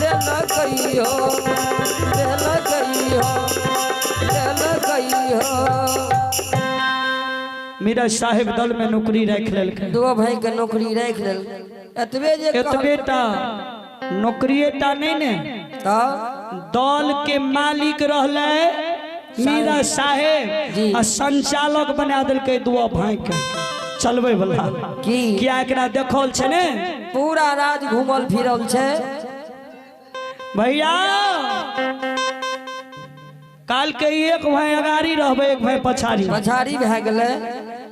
लेलकै हो, लेलकै हो, लेलकै हो। मीरा साहेब दल में नौकरी राखि लेलकै। दो भाई के नौकरी राखि लेलकै। एतबे जे एतबे टा नौकरिए टा नहीं ने, तऽ दल के मालिक रहलै मीरा साहेब जी। आ संचालक बना देलकै दुआ भाई के चलबै वाला। की किया एकरा देखल छै ने, पूरा राज घूमल फिरल छै। भैया काल के एक भाई अगाड़ी रहबै, एक भाई पछाड़ी। पछाड़ी भए गेलै।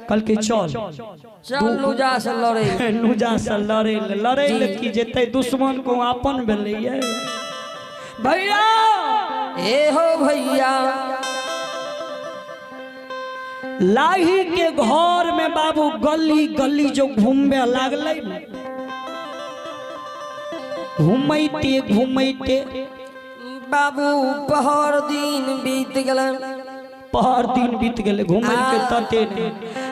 कल के चल चल लुजा से लड़ै, लुजा से लड़ै ले, लड़ै ले की जेतै दुश्मन को अपन भेलै ये भैया। ए हो भैया, लाही के घर में बाबू गली गली जो घूमबे लागलै ने, घूमैते घूमैते बाबू पहर दिन बीत गेलै। पहर दिन बीत गेलै घूमै के तते ने।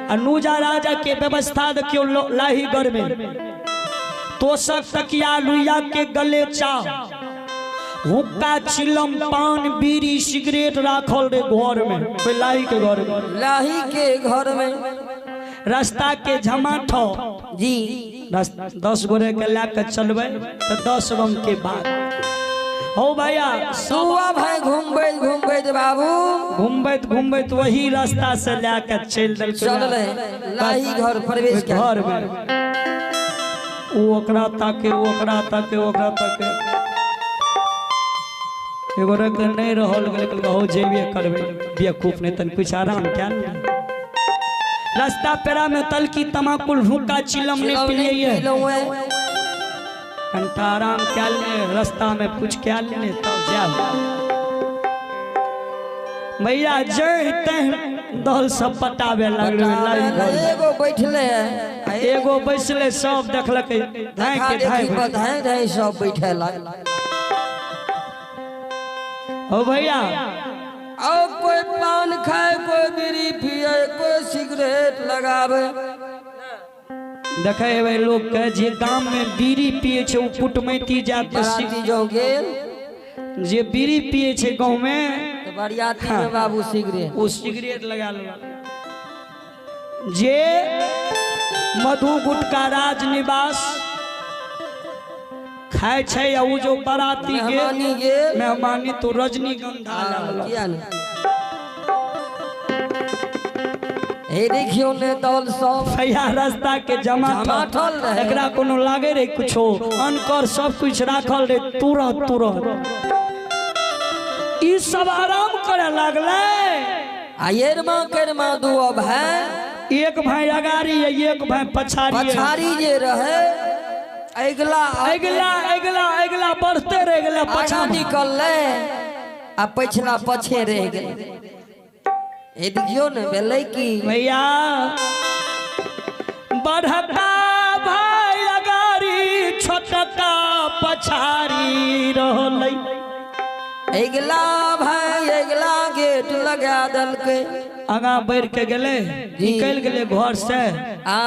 आ नूजा राजा के व्यवस्था देखियौ, लाहीगढ़ में तोशक तकिया लुइया के गले चा हुक्का चिलम पान बीड़ी सिगरेट राखल रे घर में, कोई लाही के घर में, लाही के घर में रास्ता के झमाठो जी 10 गोरे के ला के चलबै तो 10 रंग के बात हो भैया। सुआ भाई घूमबैत घूमबैत बाबू घूमबैत घूमबैत वही रास्ता से ला के चलि देलकै। चललै लाही घर प्रवेश कए घर में ओ ओकरा ताके, ओ ओकरा ताके, ओ ओकरा ताके, एगो रख नहीं रहल गेलै, कहलकै हो जेबे करबै बेवकूफ नहीं तन कुछ आराम क्या ने। रास्ता पेरा में तलकी तमाकुल हुक्का चिलम नहीं पिलिए, कंटा आराम क्या ले, रास्ता में कुछ क्या ले तब जाओ भैया। जय तह दल सब पटाबे लागलै लाही घर में। एगो बैठले है, एगो बैसले, सब देखलकै धाय के धाय देखी पर धाय धाय सब बैठे लागल। हो भैया, और कोई पान खाए, कोई बीड़ी पिए, कोई सिगरेट लगावे। देखे हेबै लोग के जे गाम में बीड़ी पिए छै ओ कुटमैती जात के बराती जो गेल जे बीड़ी पिए छै गाँव में तो बरियाती में बाबू सिगरेट, ओ सिगरेट लगा लेलक। जे मधु गुटका राजनिवास खाय छै आ उ जो बराती के मेहमानी गेल, मेहमानी तो रजनीगंधा लगलक। किया ने हे देखियो ने दल सब भैया रास्ता के जमा जमाठल रहे। एकरा कोनो लागे रहे कुछो अनकर सब कुछ राखल रहे, तुरंत तुरंत ई सब आराम करे लागलै। आ येरमा केरमा दू अब है, एक भाई अगाड़ी है, एक भाई पछाड़ी है। पछाड़ी जे रहे अगिला अगिला अगिला अगिला बढ़ते रह गेलै, आगा पछा निकललै आ पछिला पछे रह गेलै। हे देखियो ने भेलै की भैया, बढ़ता भाई अगाड़ी छोटका पछाड़ी रहलै। अगिला भाई अगिला गेट लगा देलकै, आगा बढ़ि के गेलै, निकलि गेलै घर से आ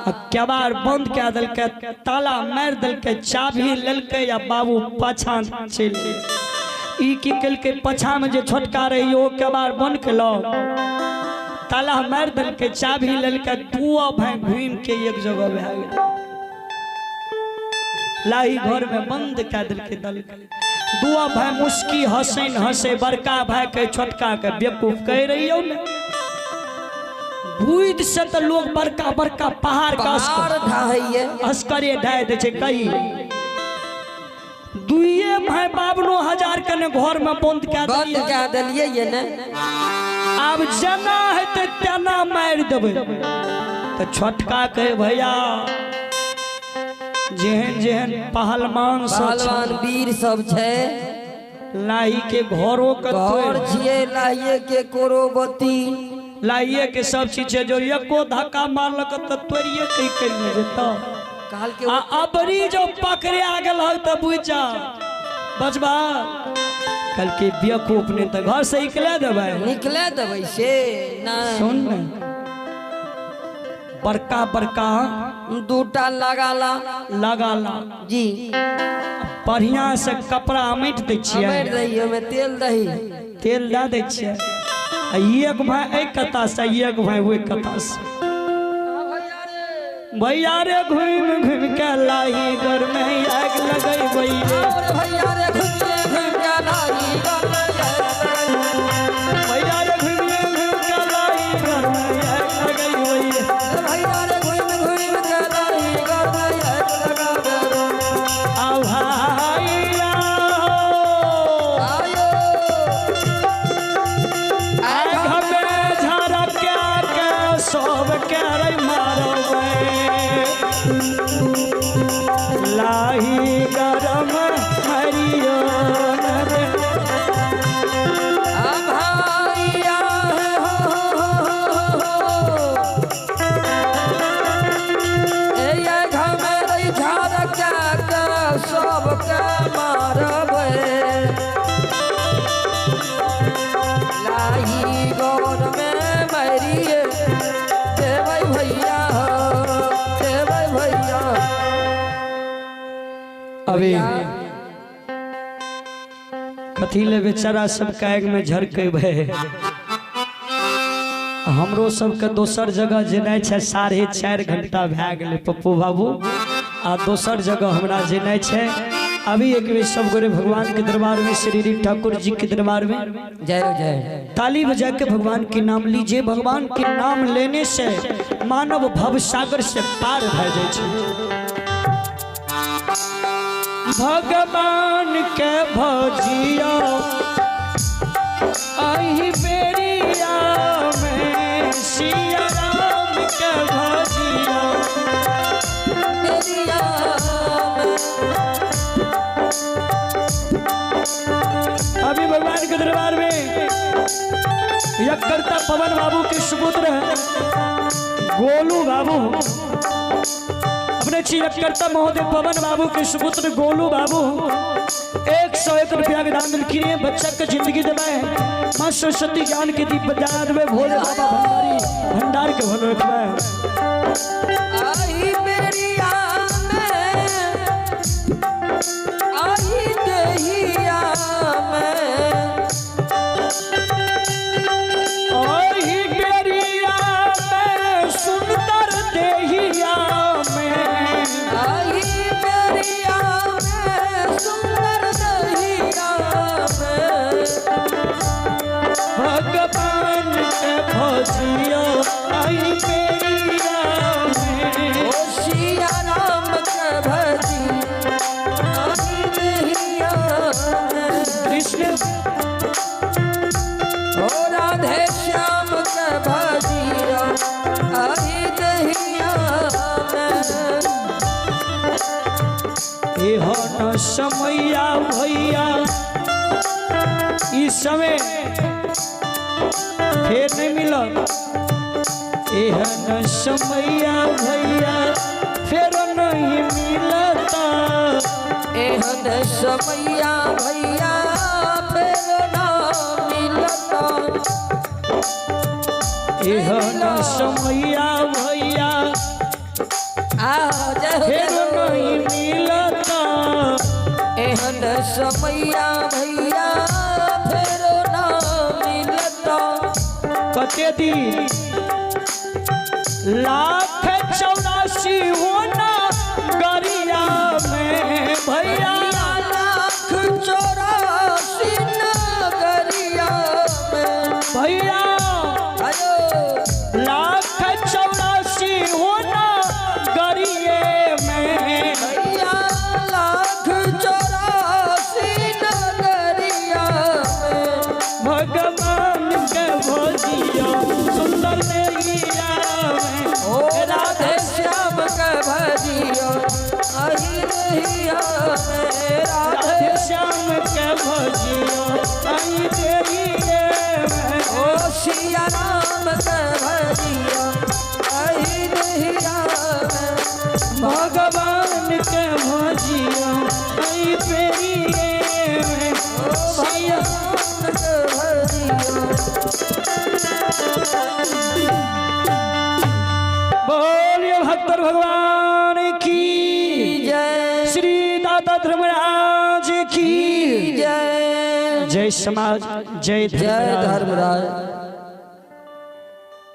आ केबाड़ बंद कए देलकै, ताला मारि देलकै, चाभी लेलकै आ बाबू पाछाँ चलि गेलै। ई की केलकै, पाछाँ में जे छोटका रहै ओ केबाड़ बंद केलक, ताला मारि देलकै, चाभी लेलकै, दू भाई घूमि के एक जगह भए गेलै। लाही घर में बंद कए देलकै दलकै। दुआ भाई मुस्की हसैन हंसे, बड़का भाई के छोटका के बेवकूफ कह रही हो ने, बुद्धि से तो लोग बड़का बड़का पहाड़ के पहाड़ ढाहैये, अस्करे ढाहि दै छै। कही दुइये भाई 52,000 के ने घर में बंद कए बंद देलियै, कए देलियै ये ने, आब जेना हेतै तेना मारि देबै। तऽ छोटका कहे भैया जेहन जेहन पहलवान सब छै, पहलवान वीर सब छै, लाही के घरो के घर छियै लाहिए के कोरोबती, लाहिए के सब चीज छै, जो एको धक्का मारलक तऽ तोड़िए के निकलि जेतौ। कहलकै आ अबरी जो पकड़े गेल हौ तऽ बुझि जा बचबा। कहलकै बेवकूफ नहि तऽ घर से निकले देबै, निकले देबै से नहि। सुन ने, बड़का बड़का दूटा लगाला लगाला जी। बढ़िया से कपड़ा अमैट दै छियै। अमैट दही, ओहिमे तेल दही। तेल दए दै छियै। आ एक भाई एहि कता से, एक भाई ओहि कता से। भैया रे घूमि घूमि के लाही घर में आगि लगेबै। भैया रे घूमि घूमि के लाही घर में आगि लगेबै। भैया रे घूमि घूमि के लाही घर में आगि लगेबै। भैया रे घूमि घूमि के लाही घर में आगि लगाबै। आ भैया आयो आग में झरका के सब के रे मारबै। लाही गरम हरियो रे। आ भैया हो हो हो ए घमे रे झरका के सब के मारबै। लाही गोर में मरिए देबै भैया हो, देबै भैया। अभी कथी ले बेचारा सब आगि में झरकेबै। हमरो सबके दोसर जगह जेनाइ छै, 4.5 घंटा भए गेलै पप्पू बाबू, आ दोसर जगह हमरा जेनाइ छै। अभी एक बेर सब गोरे भगवान के दरबार में, श्री ठाकुर जी के दरबार में जय हो जय। ताली बजा के भगवान के नाम लीजिए। भगवान के नाम लेने से मानव भव सागर से पार भए जाइ छै। भगवान के भजियो अहि बेरिया में, सिया राम के भजियो बेरिया में। अभी भगवान के दरबार में यज्ञकर्ता पवन बाबू के सुपुत्र हैं गोलू बाबू। अपने यज्ञकर्ता महोदय पवन बाबू के सुपुत्र गोलू बाबू 101 रुपया के दान दिलखिन, बच्चा के जिंदगी देवे, माँ सरस्वती ज्ञान के दीप बजा देवे, भोले बाबा भंडारी भंडार के भलो रखवे। आई बेरिया में आई दहिया में, ओही बेरिया में सुंदर देहिया में, आई बेरिया में सुंदर दहिया में। भगवान के भजियो आई बेरिया में, ओ सिया राम के भजी आई दहिया में। कृष्ण ओ राधे श्याम के भजियो आई दहिया में। एहन समैया भैया ई समय फेर नहीं मिलत। एहन समैया भैया फेर नहीं मिलता। एहन समैया भैया फेर ना मिलता। एहन समैया भैया आ जय हो फेर जय हो। नहीं मिलता। एहन समैया भैया फेर ना मिलता। कते दिन 1,84,000 होना गरिया में भैया, 1,84,000 नगरिया में भैया आयो 1,84,000 होना गरिए में, भैया 1,84,000 नगरिया में। भगवान के भजियो सुंदर देहिया में, ओ राधे श्याम के भजियो आई रहिया में। राधे राधे श्याम के भजियो आई देहिए में, ओ सिया राम के भजियो आई रहिया में। भगवान के भजियो आई पेरिए में, ओ भगवान के भजियो। बोल शंकर भगवान की जय। श्री दाता धर्मराज की जय। जय समाज, जय जय धर्मराज।